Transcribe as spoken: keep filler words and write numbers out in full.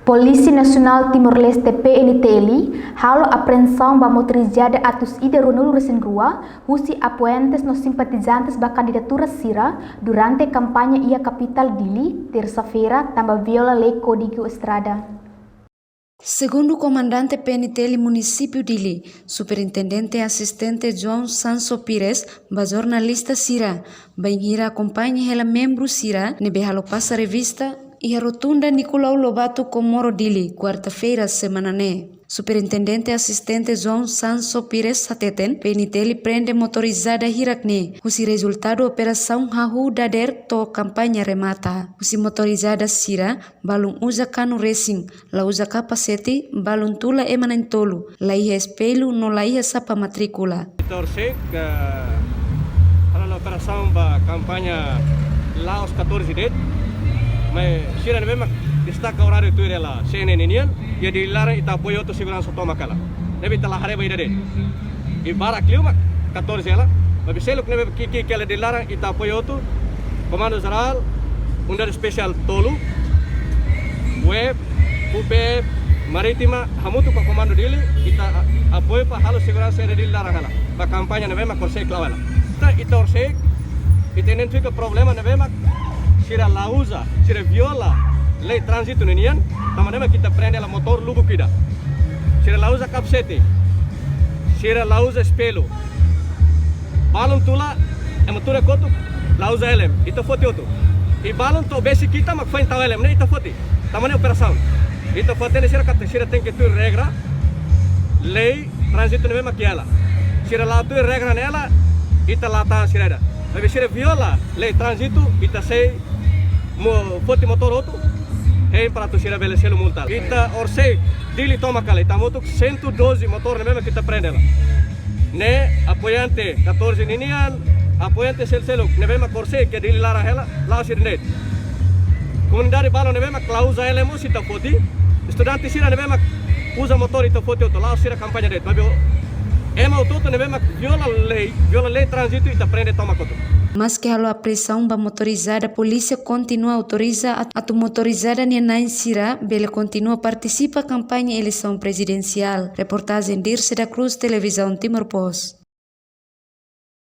Polísia Nasionál Timor-Leste, P N T L, halo apreensaun ba motorizada atus ida ruanulu resin rua, husi apoiantes no simpatizantes ba kandidatura sira durante kampaña iha kapitál Dili, tersa-feira, tanba viola lei Kódigu Estrada. Segundu Komandante P N T L Munisípiu Dili, Superintendente Asistente João Sanso Pires, ba jornalista sira, bainhira akompaña hela membru sira ne'ebé halo pasa revista iha rotunda Nicolau Lobato Comoro Dili, kuarta-feira semana ne'e. Superintendente Asistente João Sanso Pires hateten, P N T L prende motorizada hirak ne'e, husi rezultadu operasaun hahú dadeer to'o kampaña remata. Husi motorizada sira, balun uza kanu resin, la uza kapasete, balun tula ema na'in-tolu, la iha espellu no la iha sapa matríkula. Ita horisehik, eh, halo operasaun ba kampaña la'ós katorze de'it, maibé sira ne'ebé mak destaka oráriu tuir hela C N N nian, iha Dili laran ita apoiu hotu seguransa tomak hela. Ne'ebé ita la haree ba ida de'it. I barak liu mak katorze hela, maibé seluk ne'ebé ki'ik-ki'ik hela Dili laran ita apoiu hotu, Komandu Jerál, Unidade Espesiál tolu, web, U P, Marítima, hamutuk ho Komandu Dili, ita a-, apoiu para halo seguransa iha Dili laran hela, ba kampaña ne'ebé mak horisehik la'o hela. Ita, ita horisehik, ita identifika problema ne'ebé mak sira la uza, sira viola lei tránzitu ninian, tanba ne'e mak ita prende hela motór lubuk ida. Sira la uza kapasete, sira la uza espellu. Balun tula, ema tuur iha kotuk, la uza helm, ita foti hotu. I balun to'o besik ita mak foin tau helm, ne'e ita foti. Tanba ne'e operasaun. Ita foti ne'e sira katak sira tenke tuir regra, lei tránzitu ne'ebé mak iha hela. Sira la tuir regra ne'e hela, ita la tahan sira ida. Maibé sira viola lei tránzitu, ita sei mo-, foti motór hotu, hein para atu sira bele selu multa. Ita horisehik Dili tomak hela, ita hamutuk cento e doze motór ne'ebé mak ita prende hela. Ne'e apoiante katorze ninian, apoiante selu-seluk ne'ebé mak horisehik iha Dili laran hela, la'ós sira de'it. Komunidade balun ne'ebé mak la uza helm mós ita foti. Estudante sira ne'ebé mak uza motór ita foti hotu, la'ós sira kampaña de'it. Maibé ema hotu-hotu ne'ebé mak viola lei, viola lei tránzitu ita prende tomak hotu. Maske halo apreensaun ba motorizada, polísia kontinua autoriza at-, atu motorizada nia na'in sira bele kontinua partisipa kampaña eleisaun prezidensiál. Reportajen Dirce da Cruz, Televizaun Timor Post.